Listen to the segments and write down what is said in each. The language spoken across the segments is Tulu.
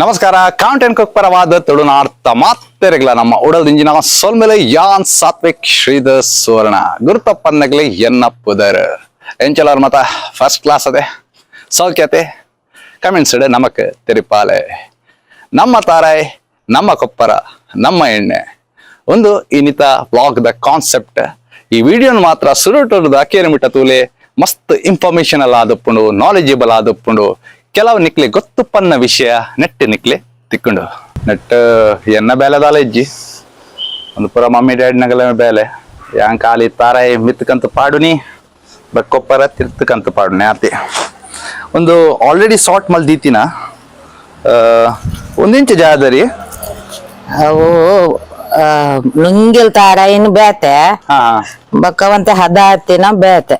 ನಮಸ್ಕಾರ. Count and cook ಪರವಾದ ತುಳುನಾಡ್ತ ಮಾತೆರೆಗ್ಲ ನಮ್ಮ ಉಡಲ್ದಿಂಜಿನ ಸೊಲ್ಮೆಲೆ. ಯಾನ್ ಸಾತ್ವಿಕ್ ಶ್ರೀಧರ್ ಸುವರ್ಣ, ಗುರುತಪ್ಪನ್ನಗ್ಲೆ ಎನ್ನ ಪುದರ್. ಎಂಚಲರ್ ಮತ? ಫಸ್ಟ್ ಕ್ಲಾಸ್ ಅದೆ, ಸೌಖ್ಯತೆ? ಕಮೆಂಟ್ಸ್ ನಮಕ್ ತೆರಿಪಾಲೆ. ನಮ್ಮ ತಾರಾಯ್, ನಮ್ಮ ಕೊಪ್ಪರ, ನಮ್ಮ ಎಣ್ಣೆ ಒಂದು ಇನ್ನಿತ blog the concept. ಈ ವಿಡಿಯೋನ ಮಾತ್ರ ಸುರುಟುರ್ದು ಅಕೇರಿ ಮಿಟ್ಟ ತೂಲೆ. ಮಸ್ತ್ ಇನ್ಫಾರ್ಮೇಶನ್ ಎಲ್ಲ ಆದಪ್ಪುಂಡು, ನಾಲೆಜಬಲ್ ಆದಪ್ಪುಂಡು. ಕೆಲವು ನಿಕ್ಲೆ ಗೊತ್ತು ಪನ್ನ ವಿಷಯ ನೆಟ್ ನಿಕ್ಲೆ ತಿಕ್ಕೊಂಡು. ನೆಟ್ ಎನ್ನ ಬೇಲೆದಾಲ ಇಜ್ಜಿ, ಒಂದು ಪೂರ ಮಮ್ಮಿ ಡ್ಯಾಡಿ ನಗಲ ಬೇಲೆ. ಯಾನ್ ಖಾಲಿ ತಾರಾಯಿ ಮಿತ್ಕಂತ ಪಾಡುನಿ, ಬಕ್ಕೊಪ್ಪರ ತಿರ್ತಕಂತ ಪಾಡುನಿ ಆತಿ. ಒಂದು ಆಲ್ರೆಡಿ ಸಾರ್ಟ್ ಮಲ್ದೀತಿನ. ಒಂದಿಂಚ ಜಾದರಿ? ಅವು ನುಂಗಿಲ್ ತಾರಾಯಿನ ಬೇತೆ. ಹಾ. ಬಕ್ಕವಂತೆ ಹದ ಹತ್ತಿನ ಬೇತೆ.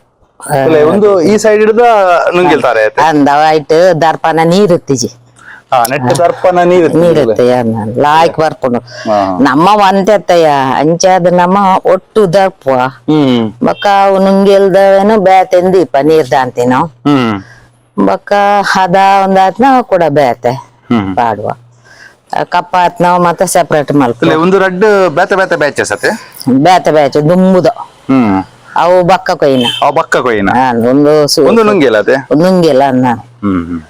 ಇಲ್ಲ, ಒಂದು ಈ ಸೈಡ್ ಹಿಡ್ದ ನುಂಗಿಲ್ ತಾರೆ. ಅಂದವ ಐಟ್ ದರ್ಪಣ ನೀರುತ್ತಿಜಿ. ಹಾ, ನೆಟ್ ದರ್ಪಣ ನೀರು. ನೀರುತ್ತೆ ಲಾಯ್ಕ್ ಬರ್ಪುಂಡು. ಹಾ. ನಮ್ಮ ಒಂತೆತ್ತಯ್ಯ ಅಂಚಾದ ನಮ್ಮ ಒಟ್ಟು ದರ್ಪುವ. ಬಕ್ಕ ಅವು ನುಂಗಿಲ್ದವೇನು ಬೇತೆಂದೀಪ ನೀರ್ ದಾಂತಿನ. ಬಕ್ಕ ಹದ ಒಂದಾತ್ನ ಕೂಡ ಬೇತೆ ಪಾಡುವ. ಕಪ್ಪ ಆತ್ ನಾವು ಮತ್ತೆ ಸೆಪರೇಟ್ ಮಲ್ಪ. ಇಲ್ಲ, ಒಂದು ರಡ್ಡ್ ಬೇತೆ ಬೇತೆ ಬ್ಯಾಚಸ್ ಅತ್ತೆ? ಬೇತೆ ಬ್ಯಾಚ್ ದುಂಬುದು. ಅವು ಬಕ್ಕ ಕೊಯ್ನ. ಅವ ಬಕ್ಕ ಕೊಯ್ಯಿನ. ಹಾ, ಒಂದು ಒಂದು ನುಂಗಿಲ್ಲ ಅತ್ತೆ. ನುಂಗಿಲ್ಲ ಅನ್ನ. ಹ್ಮ್ ಹ್ಮ್.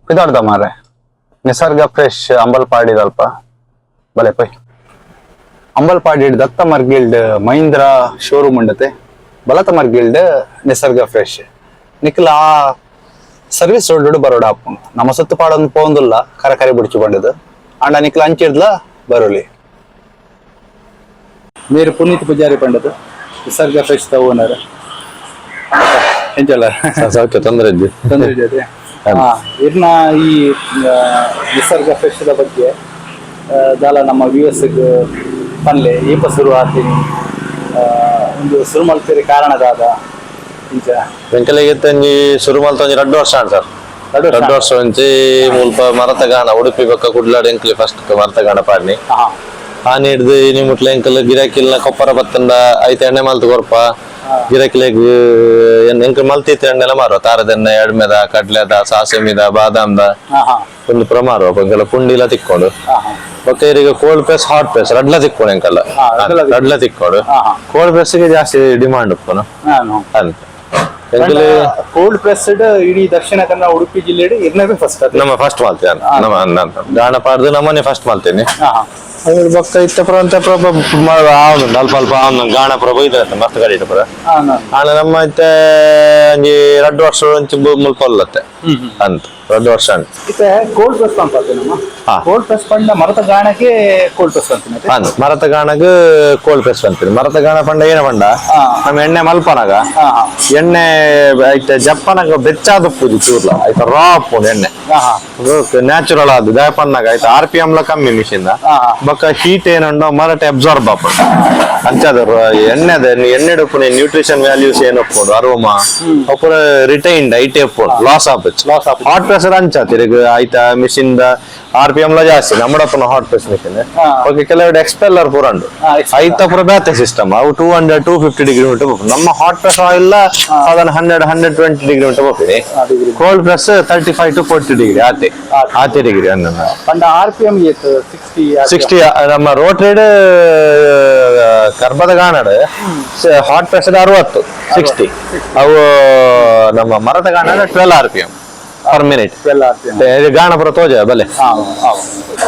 ಪಿದಾಡ್ದ ಮಾರೆ, ನಿಸರ್ಗ ಫ್ರೆಶ್ ಅಂಬಲ್ಪಾಡಿದಲ್ಪ ಬಲೆ ಪೊಯ್. ಅಂಬಲ್ಪಾಡಿ ದತ್ತ ಮರ್ಗಿಲ್ಡ್ ಮಹೀಂದ್ರ ಶೋರೂಮ್ ಉಂಡತೆ, ಬಲತ ಮರ್ಗಿಲ್ಡ್ ನಿಸರ್ಗ ಫ್ರೆಶ್. ನಿಕ್ಲ ಆ ಸರ್ವಿಸ್ ರೋಡ್ ಬರೋಡ ಆಪುಂಡು. ನಮ್ಮ ಸುತ್ತು ಪಾಡೊಂದು ಪೋಂದುಲ್ಲ, ಕರ ಕರೆ ಬುಡ್ಚು ಬಂಡದು. ಅಂಡ ನಿಕ್ಲ ಅಂಚಿಡ್ಲ ಬರೋಲಿ. ಮೇರು ಪುನೀತ್ ಪೂಜಾರಿ ಪಂಡದು, ನಿಸರ್ಗ fresh the owner. ಎಂಚಲ್ಲ? ಸೌಖ್ಯ, ತೊಂದರೆ ಇದ್ದಿ. ತೊಂದ್ರೆ ಇದೆ. ಹಾ, ಇರ್ನ ಈ ನಿಸರ್ಗ ಫ್ರೆಶ್ the ಬಗ್ಗೆ ದಾಲ ನಮ್ಮ ವ್ಯೂವರ್ಸ್ ಪನ್ಲೆ. ಏಪ ಶುರು ಆತೀನಿ, ಒಂದು ಶುರು ಮಲ್ತಿರಿ ಕಾರಣದಾದ ಇಂಚ? ಎಂಕಲೆಗೆ ಒಂಜಿ ಶುರು ಮಲ್ತ ಒಂಜಿ 2 ವರ್ಷ ಆಂಡ್ ಸರ್. ರಡ್ಡ್ ವರ್ಷ? 2 ವರ್ಷ ಒಂಜಿ ಮುಲ್ಪ ಮರತ ಗಾಣ ಉಡುಪಿ ಬೊಕ್ಕ ಕುಡ್ಲಾಡ್ ಎಂಕ್ಲೆ ಫಸ್ಟ್ ಮರತ ಗಾಣ ಪಾಡ್ನಿ. ಆನಿ ಹಿಡ್ದು ಇನಿ ಮುಟ್ಲ ಎಂಕಲ್ ಗಿರಾಕಿಲ್ನ ಕೊಪ್ಪರ ಬತ್ತಂಡ ಐತೆ ಎಣ್ಣೆ ಮಲ್ತ್ ಕೊರ್ಪ ಗಿರಾಕಿಲೆಗ್. ಎಂಕ್ ಮಲ್ತಿತ್ತು ಎಣ್ಣೆಲ ಮಾರುವ, ತಾರದೆಣ್ಣೆ, ಎಡ್ಮೆದ, ಕಡ್ಲೆದ, ಸಾಸಿಮಿದ, ಬಾದಾಮ್ದ. ಹಾ ಹಾ ಒಂದು ಪುರ ಮಾರುವ ಎಂಕೆಲ್ಲ ಪುಂಡಿಲ ತಿಕ್ಕೊಂಡು. ಹಾ ಹಾ ಬೊಕ್ಕ ಈಗ cold press, hot press ರಡ್ಲ ತಿಕ್ಕೊಂಡು ಎಂಕಲ್ಲ. ಹಾ, ರಡ್ಲ. ರಡ್ಲ ತಿಕ್ಕೊಂಡು. ಹಾ ಹಾ ಕೋಲ್ಡ್ ಪ್ರೆಸ್ಗೆ ಜಾಸ್ತಿ ಡಿಮಾಂಡ್ ಉಪ್ಪುನು. ನಾನು ಅಂತ ಎಂಕಲೆ ಕೋಲ್ಡ್ ಪ್ರೆಸ್ಡ್ ಇಡೀ ದಕ್ಷಿಣ ಕನ್ನಡ ಉಡುಪಿ ಜಿಲ್ಲೆ ಇರ್ನವೇ ಫಸ್ಟ್ ಅದು. ನಮ್ಮ ಫಸ್ಟ್ ಮಾಡ್ತೇನೆ, ನಮ್ಮ ಗಾಣ ಪಾಡ್ದು ನಮ್ಮನೆ ಫಸ್ಟ್ ಮಾಡ್ತೇನೆ. ಹಾ ಹಾ ಅದ್ರ ಬೊಕ್ಕ ಇತ್ತ ಪ್ರ ಅಂತ ಪ್ರಭ ಆವೊಂದುಂಡು, ಅಲ್ಪ ಅಲ್ಪ ಆವೊಂದು ಗಾಣ ಪ್ರಭ ಇದ್ರೆ ಮಸ್ತ್ ಗಡಿ ಪುರ. ಹಾ ನಾನು ಆಂಡ ನಮ್ಮ ಇತ್ತೆ ಒಂಜಿ 2 ವರ್ಷ ಒಂಚಿ ಮುಲ್ಪ ಅಲ್ಲತ್ತೆ ಅಂತ, 2 ವರ್ಷ ಅಂತ. ಇತ್ತೆ ಕೋಲ್ಡ್ ಪ್ರೆಸ್ ಅಂತ ನಮ್ಮ ಕೋಲ್ಡ್ ಪ್ರೆಸ್ ಪಂಡ ಮರತ ಗಾಣಕ್ಕೆ ಕೋಲ್ಡ್ ಪ್ರೆಸ್ ಅಂತೀನಿ. ಅಂದ್ ಮರತ ಗಾಣಗ್ ಕೋಲ್ಡ್ ಪ್ರೆಸ್ ಅಂತೀನಿ. ಮರತ ಗಾಣ ಪಂಡ ಏನ ಪಂಡ, ನಮ್ಮ ಎಣ್ಣೆ ಮಲ್ಪನಾಗ ಹಾ ಹಾ ಎಣ್ಣೆ ಐತೆ ಜಪ್ಪನಾಗ ಬೆಚ್ಚಾದ ಉಪ್ಪುಜಿ ಚೂರ್ಲ ಆಯ್ತಾ, ರಾ ಉಪ್ಪುಂಡು ಎಣ್ಣೆ. ಹಾ ಹಾ ನ್ಯಾಚುರಲ್ ಆದ್ ದಾಯಪನ್ನಾಗ ಆಯ್ತಾ R P M ಲ ಕಮ್ಮಿ ಮಿಷಿನ್. ಹಾ ಹಾ ಬೊಕ್ಕ ಹೀಟ್ ಏನುಂಡೋ ಮರಟೆ ಅಬ್ಸಾರ್ಬ್ ಆಪುಂಡು. ಅಂಚಾದ ಎಣ್ಣೆದ ಎಣ್ಣೆ ಉಪ್ಪುನೆ ನ್ಯೂಟ್ರಿಷನ್ ವ್ಯಾಲ್ಯೂಸ್ ಏನು ಉಪ್ಪುಂಡು, ಅರೋಮಾ ಅಪುರ ರಿಟೈನ್ಡ್ ಐಟೆ ಉಪ್ಪುಂಡು, ಲಾಸ್ ಆಪುಜಿ. Loss ಆಪುಜಿ. ಹಾಟ್ ಪ್ರೆಸರ್ ಅಂಚ ತಿರುಗ್ ಆಯ್ತಾ machine the R P M ಲ ಜಾಸ್ತಿ ನಮ್ಮಡಪ್ಪನ hot press machine. Okay, ಕೆಲವೆಡೆ ಎಕ್ಸ್ಪೆಲ್ಲರ್ ಪೂರ ಉಂಡು. Expeller. ಐತ ಪೂರ ಬೇತೆ ಸಿಸ್ಟಮ್. ಅವು 200 250 ಡಿಗ್ರಿ ಉಂಟು ಬೋಪುಂಡು. ನಮ್ಮ hot press oil ಸಾಧಾರಣ 100 120 ಡಿಗ್ರಿ ಉಂಟು ಬೋಪಿನಿ. Degree. Cold press 35 to 40 degree ಆತೆ. ಆತೆ ಡಿಗ್ರಿ ಅನ್ನ. ಪಂಡ R P M ಏತ್, 60? 60 ನಮ್ಮ ರೋಟೆಡ್ ಕರ್ಬದ ಗಾಣಡ್ ಹಾಟ್ ಪ್ರೆಸ್ 60, 60. ಅವು ನಮ್ಮ ಮರದ ಗಾಣಡ್ 12 RPM per minute. 12 RPM. ಗಾಣ ಪುರ ತೋಜ ಬಲೆ. ಹಾ ಹಾ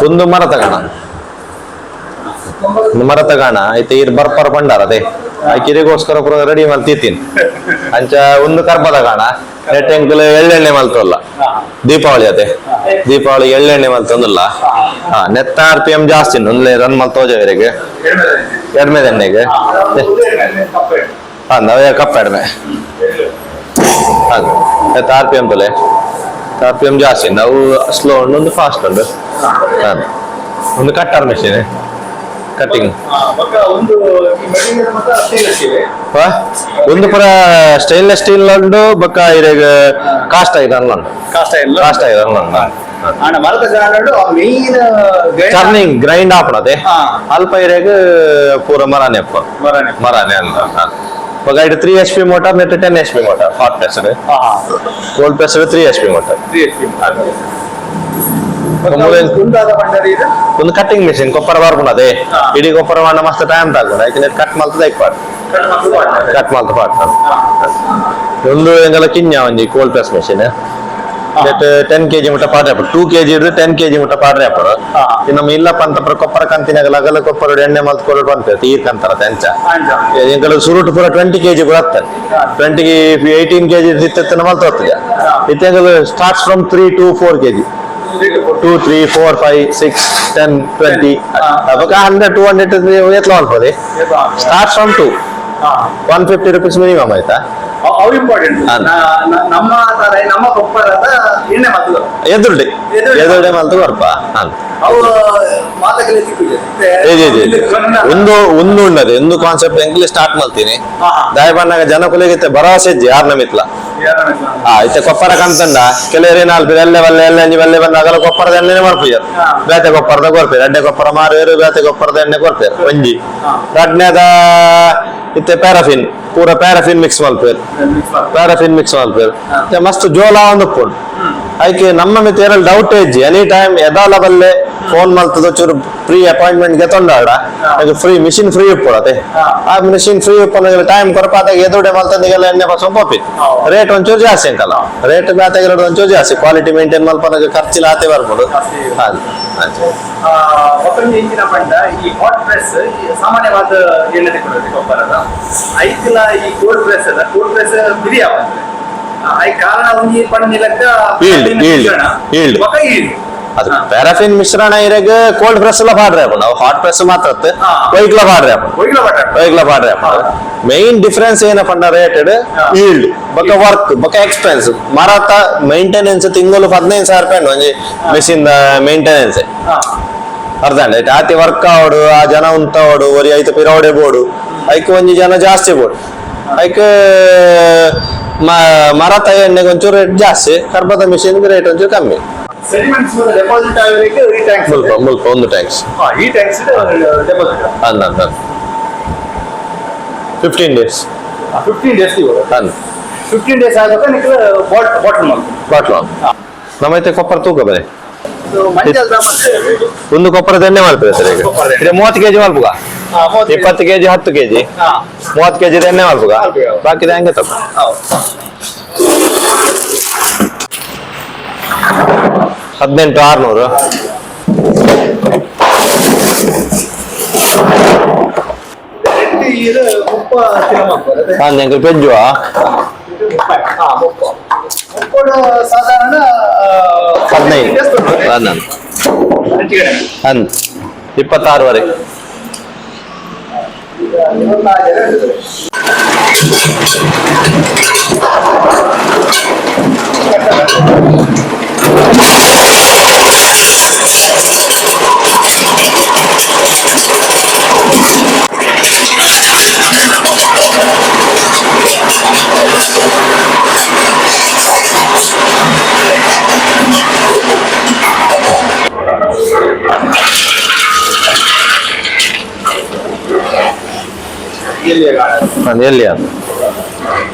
ಒಂದು ಮರತ ಗಾಣ, ಒಂದು ಮರತ ಗಾಣ ಐತೆ. ಇರ್ ಬರ್ಪರ್ ಪಂಡಾರ ಅದೇ ಆ ಕಿರಿಗೋಸ್ಕರ ಪುರ ರೆಡಿ ಮಲ್ತಿತ್ತೀನಿ. ಅಂಚ ಒಂದು ಕರ್ಬದ ಗಾಣ. ನೆಟ್ ಎಂಕಲ್ ಎಳ್ಳೆಣ್ಣೆ ಮಲ್ತೊಲ್ಲ. ದೀಪಾವಳಿ ಅದೇ, ದೀಪಾವಳಿ ಎಳ್ಳೆಣ್ಣೆ ಮಲ್ತೊಂದಿಲ್ಲ. ಹಾ, ನೆತ್ತ R P M ಜಾಸ್ತಿ ಉಂಟು. ಒಂದ್ಲೆ ರನ್ ಮಲ್ತೋಜ ಇವರಿಗೆ ಎಡ್ಮೆದೆಣ್ಣೆಗೆ. ಹಾ, ನಾವೇ ಕಪ್ಪ ಎಡ್ಮೆ ಅದು. ನೆತ್ತ R P M ತೊಲೆ, R P M ಜಾಸ್ತಿ. ನಾವು ಸ್ಲೋ ಉಂಟು, ಒಂದು ಫಾಸ್ಟ್ ಉಂಟು. ಹಾ, ಒಂದು ಕಟ್ಟರ್ ಮೆಷಿನ್. Cutting. ಬೊಕ್ಕ ಒಂದು ಈ ಮೆಟೀರಿಯಲ್ ಮಾತ್ರ ಸ್ಟೇನ್ಲೆಸ್ ಸ್ಟೀಲ್. ಒಂದು ಪುರ ಸ್ಟೈನ್ಲೆಸ್ ಸ್ಟೀಲ್ ಉಂಡು, ಬೊಕ್ಕ ಇರೆಗ್ ಕಾಸ್ಟ್ ಐರನ್ ಉಂಡು. Cast iron. Cost iron ಉಂಡು. ಆಂಡ ಮರದ ಜಾಗಡ್ main turning grind ಆಪಣದೆ. ಅಲ್ಪ ಇರೆಗ್ ಪೂರ ಮರಾನೆ ಅಪ್ಪ. ಮರಾನೆ. ಮರಾನೆ ಅಂದ. ಬೊಕ್ಕ ಇಟ್ಟು 3 HP motor, net 10 HP motor hot pressed. Cold pressed 3 HP motor. 3 HP. ಮೂಲೆ- ಒಂದಾದ ಬಂಡರಿ ಇದು. ಒಂದು ಕಟ್ಟಿಂಗ್ ಮಿಷಿನ್, ಕೊಪ್ಪರ ಬರ್ಪುಂಡು ಅದೇ. ಇಡೀ ಕೊಪ್ಪರ ಮಾಡ ಮಸ್ತ್ ಟೈಮ್ ತಾಕೊಂಡು ಐಕೆ ಕಟ್ ಮಲ್ತದ ಐಕ್. ಕಟ್ ಮಲ್ತ್ ಪಾಡ್ಲೆ. ಕಟ್ ಮಲ್ತ ಪಾಡ್. ಒಂದು ಎಂಗಲ ಕಿನ್ಯ ಒಂಜಿ cold press machine. Net 10 KG ಮುಟ್ಟ ಪಾಡ್ರೆ ಅಪ್ಪು. 2 ಕೆಜಿ ಹಿಡಿದು 10 ಕೆಜಿ ಮುಟ್ಟ ಪಾಡ್ರೆ ಅಪ್ಪರು. ನಮ್ಮ ಇಲ್ಲಪ್ಪ ಅಂತ ಕೊಪ್ಪರ ಕಂತಿನಾಗ ಅಗಲ ಕೊಪ್ಪರ ಎಣ್ಣೆ ಮಲ್ತ್ ಕೊರಡು ಬಂತ ತೀರ್ ಕಂತರ ಎಂಚ. ಅಂಚ. ಎಂಕಲ ಸುರುಟು ಪೂರ 20 ಕೆಜಿ ಬರುತ್ತೆ. 20, 18 ಕೆಜಿ ಇತ್ತಿನ ಮಲ್ತ ಹೋಗ್ತದೆ. ಇತ್ತೆಂಗಲ starts from 3 to 4 KG, 2, 3, 4, 5, 6, 10, 20, ಅವಾಗ 100, 200 ಎತ್ಲ ಅನ್ಬೋದು. Start from 2, ₹150 minimum ಆಯ್ತಾ. ಅವು ಇಂಪಾರ್ಟೆಂಟ್. ನಮ್ಮ ತರ ನಮ್ಮ ಕೊಪ್ಪರದ ಎಣ್ಣೆ ಮದ್ದು. ಎದುರುಡೆ. ಎದುರುಡೆ. ಎದುರುಡೆ ಮಲ್ತು ಕೊರ್ಪ ಅಂತ. ಅವು ಮಾತಕಲೆ ಸಿಕ್ಕುಜೆ. ಇದೆ ಇದೆ ಇದೆ. ಒಂದು ಒಂದು ಉಣ್ಣದೆ ಒಂದು ಕಾನ್ಸೆಪ್ಟ್ ಎಂಗ್ಲಿ ಸ್ಟಾರ್ಟ್ ಮಾಡ್ತೀನಿ. ದಾಯ ಬಣ್ಣಾಗ ಜನಕುಲಿಗೆ ಭರವಸೆ ಇಜ್ಜಿ ಯಾರ್ ನಮಿತ್ಲ. ಇತ್ತೆ ಕೊಪ್ಪರ ಕಂತಂಡ ಕೆಲವರು ಏನಾಲ್ಪಿ ಎಲ್ಲೆ ಬಲ್ಲೆ ಎಲ್ಲೆ ಅಂಜಿ ಬಲ್ಲೆ ಬಂದ ಅಗಲ ಕೊಪ್ಪರದ ಎಣ್ಣೆನೆ ಮಲ್ಪುಜರ್. ಬೇತೆ ಕೊಪ್ಪರದ ಕೊರ್ಪೇರು, ಎಡ್ಡೆ ಕೊಪ್ಪರ ಮಾರುವೆರು, ಬೇತೆ ಕೊಪ್ಪರದ ಎಣ್ಣೆ ಕೊರ್ಪೇರು ಒಂಜಿ. ರಡ್ನೇದ ಇತ್ತೆ ಪ್ಯಾರಾಫಿನ್, ಪೂರ ಪ್ಯಾರಾಫಿನ್ ಮಿಕ್ಸ್ ಮಲ್ಪೇರು, ಪ್ಯಾರಾಫಿನ್ ಮಿಕ್ಸ್ ಮಲ್ಪೇರು. ಇತ್ತೆ ಮಸ್ತ್ ಜೋಲ ಒಂದು ಉಪ್ಪುಂಡು. ಐಕೆ ನಮ್ಮ ಮಿತ್ ಏರಲ್ಲಿ ಡೌಟ್ ಇಜ್ಜಿ, ಎನಿ ಟೈಮ್ ಎದಾಲ ಬಲ್ಲೆ ಫೋನ್ ಮಲ್ತದ ಚೂರು ಪ್ರೀ ಅಪಾಯಿಂಟ್ಮೆಂಟ್ ಗೆತೊಂಡಾಡ free machine free ಉಪ್ಪುಡತೆ. ಆ ಮಿಷಿನ್ ಫ್ರೀ ಉಪ್ಪು ಟೈಮ್ ಕೊರಪಾದಾಗ ಎದುರುಡೆ ಮಲ್ತಂದಿಗೆಲ್ಲ ಎಣ್ಣೆ ಪಸ ಪೋಪಿ. ರೇಟ್ ಒಂಚೂರು ಜಾಸ್ತಿ ಅಂಕಲ್ಲ, ರೇಟ್ ಬ್ಯಾತೆಗೆಲ್ಲ ಒಂಚೂರು ಜಾಸ್ತಿ. ಕ್ವಾಲಿಟಿ ಮೇಂಟೈನ್ ಮಲ್ಪನಾಗ ಖರ್ಚಿಲ್ಲ ಆತೆ ಬರ್ಬೋದು. ಹಾಗೆ. ಒತ್ತೊಂದು ಇಂಚಿನ ಪಂಡ ಈ ಹಾಟ್ ಪ್ರೆಸ್ ಸಾಮಾನ್ಯವಾದ ಎಣ್ಣೆ ತಗೊಳ್ಳೋದು ಕೊಪ್ಪರದ ಐಕ್ಲ. ಈ ಕೋಲ್ಡ್ ಪ್ರೆಸ್ ಅದ, ಕೋಲ್ಡ್ ಪ್ರೆಸ್ ಬಿರಿ ಆವಂದ್ರೆ I ಕಾರಣ ಒಂಜಿ ಪಂಡ ಲೆಕ್ಕ. Yield, yield, yield. Yield. ಅದು ಪ್ಯಾರಾಫಿನ್ ಮಿಶ್ರಣ ಇರಾಗ ಕೋಲ್ಡ್ ಪ್ರೆಸ್ ಎಲ್ಲ ಪಾಡ್ರೆ ಅಪ್ಪ. ನಾವು ಹಾಟ್ ಪ್ರೆಸ್ ಮಾತ್ರ ವೈಕ್ಲ ಪಾಡ್ರೆ ಅಪ್ಪ. ಒಯ್ಗ್ಲ ಬಟ್ಟ. ವೈಕ್ಲ ಪಾಡ್ರೆ ಅಪ್ಪ. ಮೈನ್ ಡಿಫರೆನ್ಸ್ ಏನಪ್ಪ ರೇಟೆಡ್ ಈಲ್ಡ್ ಬೊಕ್ಕ ವರ್ಕ್ ಬೊಕ್ಕ ಎಕ್ಸ್ಪೆನ್ಸ್. ಮರತ ಮೈಂಟೆನೆನ್ಸ್ ತಿಂಗಳು 15,000 ರೂಪಾಯಿ ಒಂಜಿ ಮೆಷಿನ್ ಮೇಂಟೆನೆನ್ಸ್. ಅರ್ಧ ಆತಿ ವರ್ಕ್ ಆವಡು, ಆ ಜನ ಉಂತಾವಡು, ಒರಿ ಐತ ಪಿರವಡೆ ಬೋಡು, ಐಕ್ ಒಂಜಿ ಜನ ಜಾಸ್ತಿ ಬೋಡು. ಐಕ್ ಮರತ ಎಣ್ಣೆಗೆ ಒಂಚೂರು ರೇಟ್ ಜಾಸ್ತಿ, ಕರ್ಬದ ಮಿಷಿನ್ ರೇಟ್ ಒಂಚೂರು ಕಮ್ಮಿ. ಸೆಡಿಮೆಂಟ್ಸ್ ಡೆಪಾಸಿಟ್ ಆಗಲಿಕ್ಕೆ ಈ ಟ್ಯಾಂಕ್ಸ್. ಮುಲ್ಪ ಮುಲ್ಪ ಒಂದು ಟ್ಯಾಂಕ್ಸ್. ಈ thanks deposit. ಅಂದ ಅಂದ 15 ಡೇಸ್. 15 ಡೇಸ್. ಅಂದ. 15 ಡೇಸ್ ಆದಾಗ ನಿಮಗೆ ಬಾಟಲ್ ಮಾಡ್ತೀವಿ. ಬಾಟ್ಲು ನಮ್ಮೈತೆ ಕೊಪ್ಪರ ತೂಕ ಬರೆ. ಸೊ ಮಂಜಲ್ ಮತ್ತೆ ಒಂದು ಕೊಪ್ಪರದ ಎಣ್ಣೆ ಮಲ್ಪುವೆ ಸರ್ ಈಗ. ಕೊಪ್ಪರದ ಎಣ್ಣೆ. ಇದು 30 ಕೆಜಿ ಮಲ್ಪುಗ. 20 ಕೆಜಿ, 10 ಕೆಜಿ, 30 ಕೆಜಿ ಎಣ್ಣೆ ಮಲ್ಪುಗ. ಮಲ್ಪುಗ. ಬಾಕಿದ ಹೆಂಗೆ ತಪ್ಪ. 18,600. ಇದು ಮುಪ್ಪ ಕಿಲೋ ಮಾಡ್ತಾರೆ. ಅಂದ್ ಪೆಜ್ಜುವ. ಮುಪ್ಪ, ಮುಪ್ಪ ಮುಪ್ಪಡು ಸಾಧಾರಣ 15. ಎಷ್ಟು ಬರ್ತದೆ? 11. ಹೆಚ್ಚು ಕಡಿಮೆ. ಅಂದ್ 26ವರೆ. ಈಗ 26 ಜನ ಇದ್ದಾರೆ. ಎಲ್ಲಿಯ ಗಾಣ? ಅಂದ್ ಎಲ್ಲಿ ಅದು?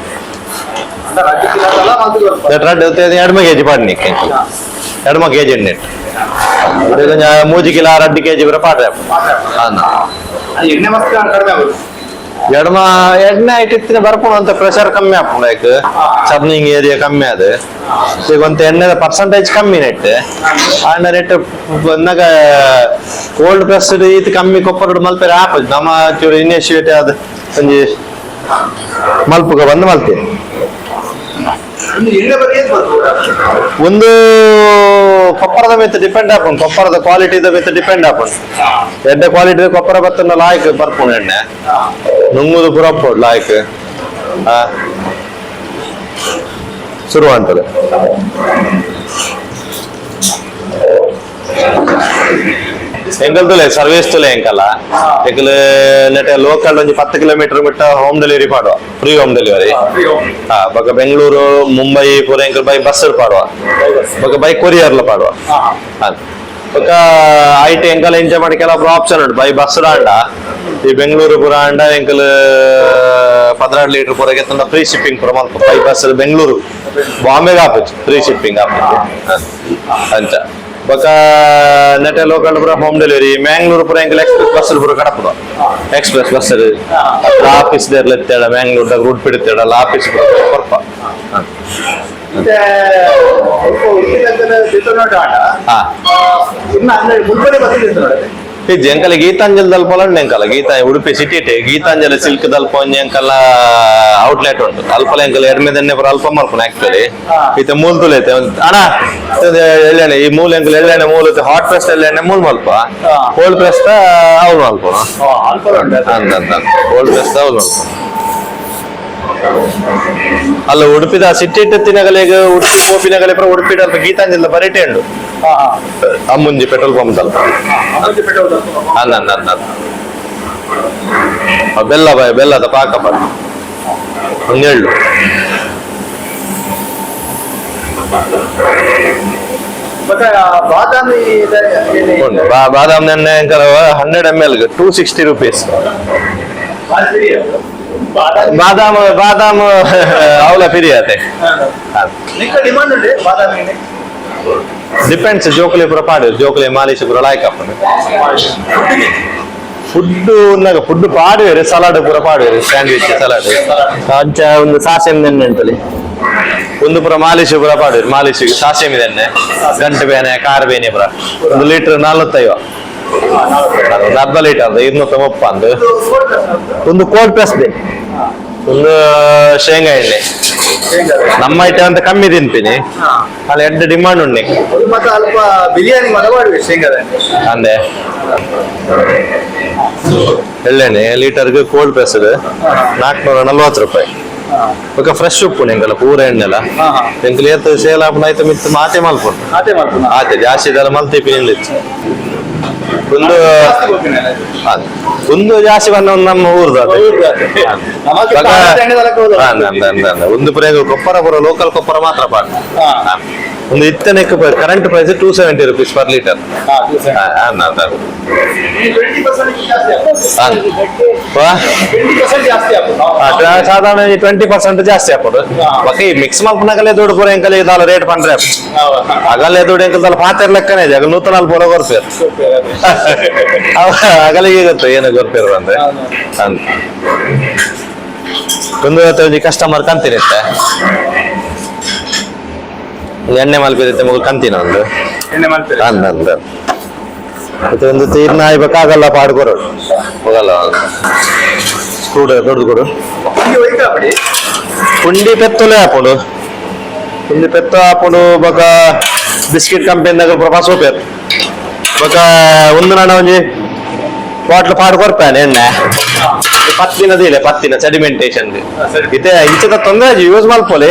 ಅಂದ್ರೆ ರಾಜ್ಯಕ್ಕೆ ಅಲ್ಲ ಮಾತು ಬರ್ತಾರೆ. ರಡ್ಡು 2 ಕೆಜಿ ಪಾಡ್ನಿಕ್ಕೆ, 2 ಕೆಜಿ ಎಣ್ಣೆ ಮೂಜಿ ಕಿಲೋ 2 ಕೆಜಿ ಬರ ಪಾಡ್ರೆ. ಅಂದ. ಅದು ಎಣ್ಣೆ ಮಸ್ತ್ ಕಡಿಮೆ ಆಗುದು. ಎಡಮ ಎಣ್ಣೆ ಐಟಿತ್ತಿನ ಬರ್ಪುಂಡು ಅಂತ ಪ್ರೆಷರ್ ಕಮ್ಮಿ ಆಪುಂಡು. ಐಕ್ ಚರ್ನಿಂಗ್ ಏರಿಯಾ ಕಮ್ಮಿ ಅದು. ಈಗ ಒಂತ ಎಣ್ಣೆದ ಪರ್ಸೆಂಟೇಜ್ ಕಮ್ಮಿ ನೆಟ್ ಆಂಡ ನೆಟ್ ಬಂದಾಗ ಕೋಲ್ಡ್ ಪ್ರೆಸ್ ಈತ್ ಕಮ್ಮಿ ಕೊಪ್ಪರ ಮಲ್ಪೆರೆ ಆಪುಜಿ. ನಮ್ಮ ಚೂರು ಇನಿಷಿಯೇಟಿವ್ ಅದು ಒಂಜಿ ಮಲ್ಪುಗ ಬಂದು ಮಲ್ತೀವಿ. ಒಂದು ಎಣ್ಣೆ ಬಗ್ಗೆ ಏನ್ ಬರ್ತದೆ? ಒಂದು ಕೊಪ್ಪರದ ಮಿತ್ತ ಡಿಪೆಂಡ್ ಆಪುಂಡು, ಕೊಪ್ಪರದ ಕ್ವಾಲಿಟಿದ ಮಿತ್ತ ಡಿಪೆಂಡ್ ಆಪುಂಡು. ಎಡ್ಡೆ ಕ್ವಾಲಿಟಿ ಕೊಪ್ಪರ ಬತ್ತನ ಲಾಯ್ಕ್ ಬರ್ಪುಂಡು ಎಣ್ಣೆ. ನುಂಗುದು ಪೂರ ಅಪ್ಪುಂಡು ಲಾಯ್ಕ್. ಆ ಶುರು ಅಂತದೆ. ಎಂಕಲ್ ತುಲೆ ಸರ್ವಿಸ್ ತುಲೆ ಎಂಕಲ್ಲ ಎಂಕಲ್ ನೆಟ ಲೋಕಲ್ ಒಂಜಿ 10 ಕಿಲೋಮೀಟರ್ ಬಿಟ್ಟ ಹೋಮ್ ಡೆಲಿವರಿ ಪಾಡುವ, free home delivery. ಹಾ, ಬೊಕ ಬೆಂಗಳೂರು ಮುಂಬೈ ಪೂರ ಎಂಕಲ್ ಬೈ ಬಸ್ ಪಾಡುವ, ಬೊಕ ಬೈ ಕೊರಿಯರ್ಲ ಪಾಡುವ. ಬೊಕ IT ಎಂಕಲ್ ಎಂಜಾಯ್ ಮಾಡಿ ಕೆಲವು ಆಪ್ಷನ್ ಉಂಟು ಬೈ ಬಸ್ ಆಂಡ ಈ ಬೆಂಗಳೂರು ಪೂರ ಆಂಡ ಎಂಕಲ್ 12 ಲೀಟರ್ ಪೂರ ಗೆತ್ತಂಡ ಫ್ರೀ ಶಿಪ್ಪಿಂಗ್ ಪೂರ ಮಲ್ಪ. ಬೈ ಬಸ್ ಬೆಂಗಳೂರು ಬಾಂಬೆಗೆ ಆಪುಜಿ, ಫ್ರೀ ಶಿಪ್ಪಿಂಗ್ ಆಪುಜಿ ಅಂಚ. ಬೊಕ ನೆಟೆ ಲೋಕಲ್ ಪೂರ ಹೋಮ್ ಡೆಲಿವರಿ. ಮ್ಯಾಂಗ್ಳೂರು ಪೂರ ಎಂಕಲ್ ಎಕ್ಸ್ಪ್ರೆಸ್ ಬಸ್ ಪೂರ ಕಡಪುರ, express bus office Derla ಎತ್ತೇಳ, Mangalore ದಾಗ ರೂಟ್ ಬಿಡುತ್ತೇಳ ಆಫೀಸ್ ಪೂರ ಕೊರ್ಪ. ಇಜ್ಜಿ ಎಂಕಲ ಗೀತಾಂಜಲಿ ದಲ್ಪ ಉಂಡು. ಎಂಕಲ ಗೀತಾ ಉಡುಪಿ ಸಿಟಿ ಇಟ್ಟೆ ಗೀತಾಂಜಲಿ ಸಿಲ್ಕ್ ದಲ್ಪ ಒಂಜಿ ಎಂಕಲ ಔಟ್ಲೆಟ್ ಉಂಟು. ಅಲ್ಪಲ ಎಂಕಲ ಎಡ್ಮೆದನ್ನೆ ಪೂರ ಅಲ್ಪ ಮಲ್ಪುನ ಆಕ್ಚುಲಿ. ಇತ್ತೆ ಮೂಲ್ ತುಲೈತೆ ಅಣ್ಣ ಎಳ್ಳೆಣ್ಣೆ ಈ ಮೂಲ ಎಂಕಲ್ ಎಳ್ಳೆಣ್ಣೆ ಮೂಲ ಹಾಟ್ ಪ್ರೆಸ್ ಎಳ್ಳೆಣ್ಣೆ ಮೂಲ್ ಮಲ್ಪ, ಕೋಲ್ಡ್ ಪ್ರೆಸ್ ಅವ್ರು ಮಲ್ಪುನ ಅಂದ ಕೋಲ್ಡ್ ಪ್ರೆಸ್ ಅವ್ರು ಮಲ್ಪ. ಅಲ್ಲ ಉಡುಪಿದ ಸಿಟಿ ಇಟ್ಟು ತಿನ್ನಗಲೆಗ್ ಉಡುಪಿ ಪೋಪಿನಗಲೆ ಪೂರ ಉಡುಪಿ ಅಲ್ಪ ಗೀತಾಂಜಲಿ ಬರಿಟೆ ಉಂಡು ಅಮ್ಮುಂಜಿ ಪೆಟ್ರೋಲ್ ಪಂಪ್ ಅಲ್ಪ ಅಂದ ಅಂದ ಅಂದ ಬೆಲ್ಲ ಬಾಯ್ ಬೆಲ್ಲದ ಪಾಕ ಬರ್ ಒಂದೆಳ್ಳು. ಬಾದಾಮಿ ಬಾದಾಮಿ ನೆನ್ನೆ 100 ml 260 rupees. ಬಾದಾಮ್ ಬಾದಾಮ್ ಅವಲ ಫ್ರೀ ಆತೆ. ಡಿಮಾಂಡ್ ಉಂಟು ಬಾದಾಮಿ. ಡಿಪೆಂಡ್ಸ್, ಜೋಕುಲೆ ಪೂರ ಪಾಡು ಜೋಕುಲೆ ಮಾಲಿಶ್ ಪೂರ ಲಾಯ್ಕ್ ಆಪುಂಡು. ಫುಡ್ ಉನ್ನಗ ಫುಡ್ ಪಾಡುವೆರು, ಸಲಾಡ್ ಪೂರ ಪಾಡುವೆರು, ಸ್ಯಾಂಡ್ವಿಚ್ ಸಲಾಡ್ ಅಂಚ ಒಂದು ಸಾಸೆಮ್ ನೆನ್ನೆ ಉಂಟಲಿ ಒಂದು ಪೂರ ಮಾಲಿಶ್ ಪೂರ ಪಾಡುವೆರು. ಮಾಲಿಶ್ ಸಾಸೆಮಿ ದೆನ್ನೆ ಗಂಟೆ ಬೇನೆ ಕಾರ್ ಬೇನೆ ಪೂರ 1 ಲೀಟರ್ 45, ಒಂದು ಅರ್ಧ ಲೀಟರ್ 230 ಅಂದು. ಒಂದು ಕೋಲ್ಡ್ ಪ್ರೆಸ್ ದೆ ಒಂದು ಶೇಂಗಾ ಎಣ್ಣೆ ನಮ್ಮ ಐಟಮ್ ಅಂತ ಕಮ್ಮಿ ತಿಂತೀನಿ ಅಲ್ಲಿ ಎಡ್ಡು ಡಿಮಾಂಡ್ ಉಂಟು. ಮತ್ತೆ ಅಲ್ಪ ಬಿರಿಯಾನಿ ಮದ ಮಾಡುವೆ ಶೇಂಗಾದ ಅಂದೆ ಎಳ್ಳೆಣ್ಣೆ ಲೀಟರ್ಗೆ ಕೋಲ್ಡ್ ಪ್ರೆಸ್ 440 ರೂಪಾಯಿ. ಬೊಕ ಫ್ರೆಶ್ ಉಪ್ಪು ಎಂಕಲ ಪೂರ ಎಣ್ಣೆಲ ಎಂಕಲ್ ಏತ್ ಸೇಲ್ ಆಪುನ ಐತ ಮಿತ್ತು ಮಾತೆ ಮಲ್ಪುಂಡು ಆತೆ ಜಾಸ್ತಿ ಇದೆಲ್ಲ ಮಲ್ತಿಪ್ಪಿ ನಿಲ್ಲಿತ್ತು. ಒಂದು ಒಂದು ಜಾಸ್ತಿ ಬಂದ ಒಂದು ನಮ್ಮ ಊರ್ದು ಅದೇ. ಒಂದು ಪುರ ಕೊಪ್ಪರ ಪೂರ ಲೋಕಲ್ ಕೊಪ್ಪರ ಮಾತ್ರ ಪಾಡ್. ಒಂದು ಇತ್ತನೆ current price 270 rupees per litre. ಸಾಧಾರಣ 20% ಜಾಸ್ತಿ ಹಾಕೋದು. ಬೊಕ ಈ ಮಿಕ್ಸ್ ಮಲ್ಪನಗಲೇ ದುಡ್ಡು ಪೂರ ಎಂಕಲ್ ಇದಾಲ ರೇಟ್ ಪಂಡ್ರೆ ಅಗಲೇ ದುಡ್ಡು ಎಂಕಲ್ ದಾಲ ಪಾತೆರ್ ಲೆಕ್ಕನೇ ಇದೆ. ಅಗಲ್ 140 ಪೂರ ಕೊರ್ಪೇರು ಅಗಲಿಗೆ ಗೊತ್ತು ಏನು ಕೊರ್ಪೇರು ಅಂದ್ರೆ ಅಂತ. ಒಂದು ಒಂಜಿ ಕಸ್ಟಮರ್ ಕಂತಿನಿತ್ತೆ ಎಣ್ಣೆ ಮಲ್ಪಿರುತ್ತೆ ಮಗು ಕಂತಿನ ಒಂದು ಎಣ್ಣೆ ಮಲ್ಪೆ ಅಂದ ಅಂದ ಮತ್ತೆ ಒಂದು ತೀರ್ನ ಆಯ್ಬೇಕಾಗಲ್ಲ ಪಾಡು ಕೊರೋಡು ಹೋಗಲ್ಲ ಸ್ಕ್ರೂ ದೊಡ್ಡದು ಕೊಡು. ಪುಂಡಿ ಪೆತ್ತೊಲೆ ಹಾಪುಂಡು, ಪುಂಡಿ ಪೆತ್ತ ಹಾಪುಂಡು. ಬೊಕ ಬಿಸ್ಕೆಟ್ ಕಂಪೆನಿದಾಗ ಪೂರ ಪೇರು. ಬೊಕ ಒಂದು ನಾಡ ಒಂಜಿ ಬಾಟ್ಲ್ ಪಾಡು ಕೊರ್ಪಾನೆ ಎಣ್ಣೆ 10 ದಿನದ ಇಲ್ಲ 10 ದಿನ ಸೆಡಿಮೆಂಟೇಷನ್ ಇತ್ತೆ ಇಂಚದ ತೊಂದರೆ ಯೂಸ್ ಮಲ್ಪೊಲಿ.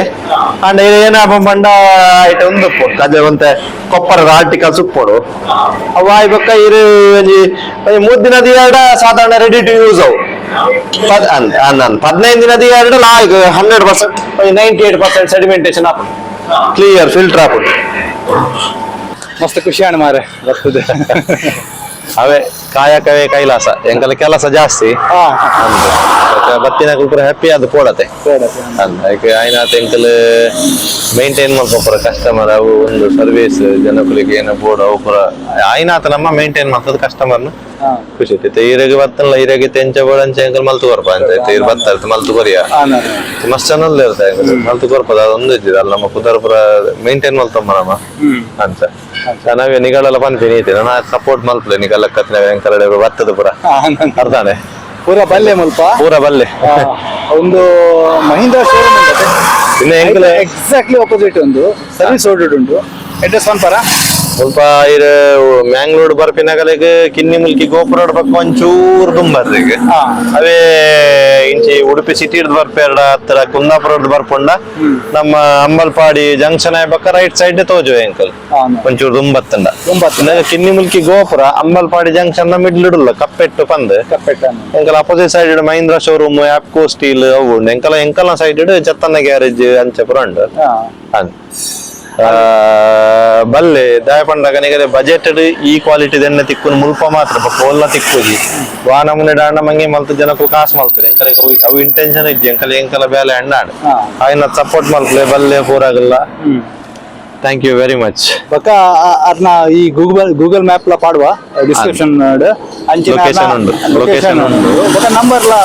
ಅಂಡ್ ಏನಾಪ ಪಂಡ ಐಟ ಒಂದು ಅದೇ ಒಂತೆ ಕೊಪ್ಪರದ ಆರ್ಟಿಕಲ್ಸ್ ಉಪ್ಪೊಡು ಅವು ಆಯ್ಬೊಕ್ಕ ಇರು ಒಂಜಿ ಒಂಜಿ 3 ದಿನದ ಎರಡ ಸಾಧಾರಣ ready to use ಅವು. 15 ದಿನದ ಎರಡು ಲಾಗ್ 100% 98% ಸೆಡಿಮೆಂಟೇಷನ್ ಆಪುಂಡು, ಕ್ಲಿಯರ್ ಫಿಲ್ಟರ್ ಆಪುಂಡು. ಮಸ್ತ್ ಖುಷಿ ಆಣ ಮಾರೆ ಬರ್ತದೆ. ಅವೇ ಕಾಯಕವೇ ಕೈಲಾಸ, ಎಂಕಲ ಕೆಲಸ ಜಾಸ್ತಿ ಬತ್ತಿನ ಪೂರ ಹ್ಯಾಪಿ ಅದು ಪೋಡತೆ ಅಂದ್ ಆಯ್ನಾತ್ ಎಂಕಲ್ ಮೇಂಟೈನ್ ಮಲ್ಪೊಪುರ ಕಸ್ಟಮರ್ ಅವು ಒಂದು ಸರ್ವಿಸ್ ಜನಕುಲಿಗೆ ಏನ ಬೋರ್ಡ್ ಅವು ಪೂರ ಆಯ್ನಾತ ನಮ್ಮ ಮೇಂಟೈನ್ ಮಾಡ್ತದ ಕಸ್ಟಮರ್ನ ಖುಷಿ ಇತ್ತು. ಈರೆಗೆ ಬತ್ತಲ್ಲ ಈರೆಗೆ ತೆಂಚ ಬೋರ್ಡ್ ಅಂಚ ಎಂಕಲ್ ಮಲ್ತು ಕೊರ್ಪ ಅಂತ ಇರ್ ಬತ್ತಾರೆ ಮಲ್ತು ಕೊರಿಯ ಮಸ್ತ್ ಜನ ಇರ್ತಾರೆ ಮಲ್ತು ಕೊರ್ಪದ ಅದೊಂದು ಇದ್ದಿದ್ದು ಅಲ್ಲ ನಮ್ಮ ಪುದರ್ ಪೂರ ಮೇಂಟೈನ್ ಮಲ್ತಮ್ಮ ನಮ್ಮ ಅಂತ ನಾವೇ ನಿಗಳೆಲ್ಲ ಪನ್ಪಿನಿ ಐತೆ ನಾನು ಸಪೋರ್ಟ್ ಮಲ್ಪಲೆ ನಿಗಲ್ಲ ಕತ್ನ ಎಂಕಲ್ ಬತ್ತದ ಪೂರ ಅರ್ಧಾನೆ ಪೂರ ಬಲ್ಲೆ ಮುಲ್ಪ ಪೂರ ಬಲ್ಲೆ ಒಂದು ಮಹೀಂದ್ರ ಶೋರೂಮ್ ಉಂಟು ಇನ್ನು ಎಂಕಲ್ ಎಕ್ಸಾಕ್ಟ್ಲಿ ಆಪೋಸಿಟ್ ಒಂದು ಸರ್ವಿಸ್ ರೋಡ್ ಉಂಟು. ಅಡ್ರೆಸ್ ಪನ್ಪರ ಸ್ವಲ್ಪ ಇರ್ ಮ್ಯಾಂಗ್ಳೂರ್ ಬರ್ಪಿನಗಲೆಗ್ ಕಿನ್ನಿ ಮುಲ್ಕಿ ಗೋಪುರ ಪಕ್ಕ ಒಂಚೂರು ದುಂಬರ್ರಿಗ್. ಅವೇ ಇಂಚಿ ಉಡುಪಿ ಸಿಟಿ ಹಿಡ್ದು ಬರ್ಪೇರ್ಡ ಹತ್ರ ಕುಂದಾಪುರ ಹಿಡ್ದು ಬರ್ಪುಂಡ ನಮ್ಮ ಅಂಬಲ್ಪಾಡಿ ಜಂಕ್ಷನ್ ಬಕ್ಕ ರೈಟ್ ಸೈಡ್ ತೋಜುವೆ ಅಂಕಲ್. ಒಂಚೂರು ದುಂಬತ್ತಂಡ. ದುಂಬತ್ತಂಡ. ಕಿನ್ನಿ ಮುಲ್ಕಿ ಗೋಪುರ ಅಂಬಲ್ಪಾಡಿ ಜಂಕ್ಷನ್ ನ ಮಿಡ್ಲ್ ಇಡುಲ್ಲ ಕಪ್ಪೆಟ್ಟು ಪಂದ್. ಎಂಕಲ್ opposite side Mahindra showroom, Apco steel ಅವು ಉಂಡು. ಎಂಕಲ ಎಂಕಲ್ನ ಸೈಡ್ ಜತ್ತನ್ನ ಗ್ಯಾರೇಜ್ ಅಂಚೆ ಪೂರ ಉಂಡು. ಅಂದ್. ಬಲ್ಲೆ ದಾಯ ಪಂಡಗ ನಿಗಲೆ ಬಜೆಟ್ ಈ ಕ್ವಾಲಿಟಿ ಎಣ್ಣೆ ತಿಕ್ಕುನು ಮುಲ್ಪ ಮಾತ್ರ, ಬೊಕ್ಕ ಒಲ್ಲ ತಿಕ್ಕುಜಿ. ವಾ ನಮೂನೆ ಡಾಂಡ ಮಂಗೆ ಮಲ್ತು ಜನಕ್ಕೂ ಕಾಸು ಮಲ್ತಾರೆ. ಎಂಕಲೆ ಅವು ಇಂಟೆನ್ಷನ್ ಇಜ್ಜಿ. ಎಂಕಲ ಎಂಕಲ ಬೇಲೆ ಅಣ್ಣಾಡ್ ಆಯ್ನ ಸಪೋರ್ಟ್ ಮಲ್ಪಲೆ, ಬಲ್ಲೆ ಪೂರಾಗಲ್ಲ. Thank you very much. ಬೊಕ್ಕ ಅರ್ನ ಈ ಗೂಗಲ್ ಗೂಗಲ್ ಮ್ಯಾಪ್ ಲ ಪಾಡುವ ಡಿಸ್ಕ್ರಿಪ್ಷನ್ ಅಂಚಿನ. Location ಉಂಡು. ಲೊಕೇಶನ್ Location ಉಂಡು. ಬೊಕ್ಕ ನಂಬರ್ ಲ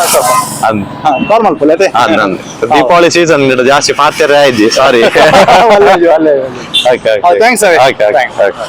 ಅಂದ್. ಕಾಲ್ ಮಲ್ಪಲೆ ಅತೆ. ಅಂದ್ ಅಂದ್. ದೀಪಾವಳಿ ಸೀಸನ್ ಜಾಸ್ತಿ ಪಾತೆರೆ ಆಯ್ತು, ಸಾರಿ. ಒಳ್ಳೆ ಒಳ್ಳೆ. Okay. Thanks, Avi. Okay. Thanks. Okay.